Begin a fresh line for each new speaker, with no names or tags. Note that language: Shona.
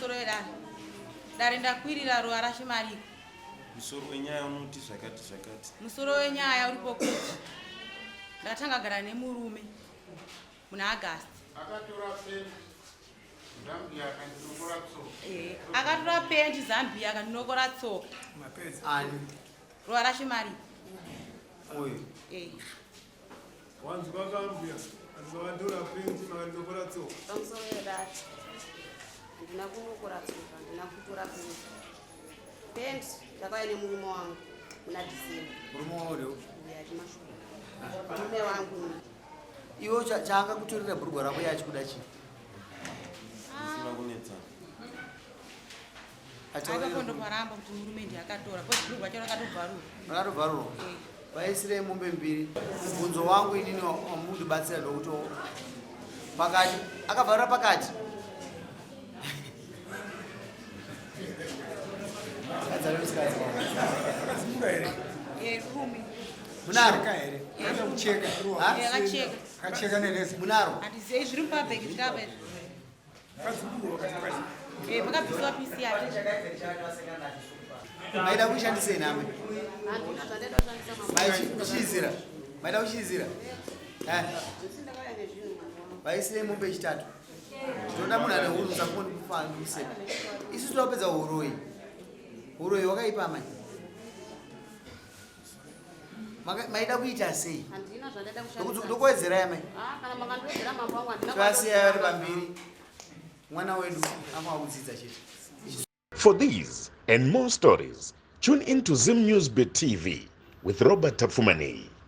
Pamusoro wedare. Dare ndakwirira ruva rashe mariko.
Musoro wenyaya unoti zvakati zvakati.
Musoro wenyaya uripo kuti ndakatanga kugara nemurume muna August.
Akatora penti Zambia akandinokora tsoka.
Eh, akatora penti Zambia akandinokora tsoka.
Mapedza. Ani?
Ruva rashe mariko.
Uyu.
Eh.
Wanzwa kambuya, anzwa penti makandinokora tsoka.
Pamusoro wedare. Handina kunokora tsoka, handina kutora penti. Penti ndakauya nemurume wangu muna December.
Murume wako ndio?
Uya chimashuka. Murume wangu.
Iwe chaanga kutorera bhurugwa rako yaachikuda chii?
Zvisina kunetsana.
Akakondoparamba kuti murume ndiye akatora because bhurugwa racho rakatobvarurwa.
Rakatobvarurwa?
Eh.
Vaisirei mombe mbiri. Mubvunzo wangu inini wamundibatsira ndokuti pakati akavharura pakati. Munaro
here? Akacheka.
Akacheka.
Akacheka nereza.
Munaro.
Handizei zviri mupabhegi zvikapa izvi. Eh, pakabviswa pisi yake.
Maida kushandisei name?
Handina zvandaida kushandisa mama.
Maichiizira. Maida kuchiizira. Eh.
Ndakauya nezvinhu mwana wangu.
Vaisirei mombe yechitatu. Tinoda munhu ane hunhu sakumbondifambise. Isu toda kupedza huroyi. Huroyi hwakaipa amai. Maida kuita sei?
Handina zvandaida kushandisa.
Ndokuwedzerai amai.
Ah, kana makandiwedzera mambo wangu handina.
Tovasiya vari pambiri. Mwana wedu anofanira kudzidza chete.
For these and more stories, tune in to Zim News Bit TV with Robert Tafumani.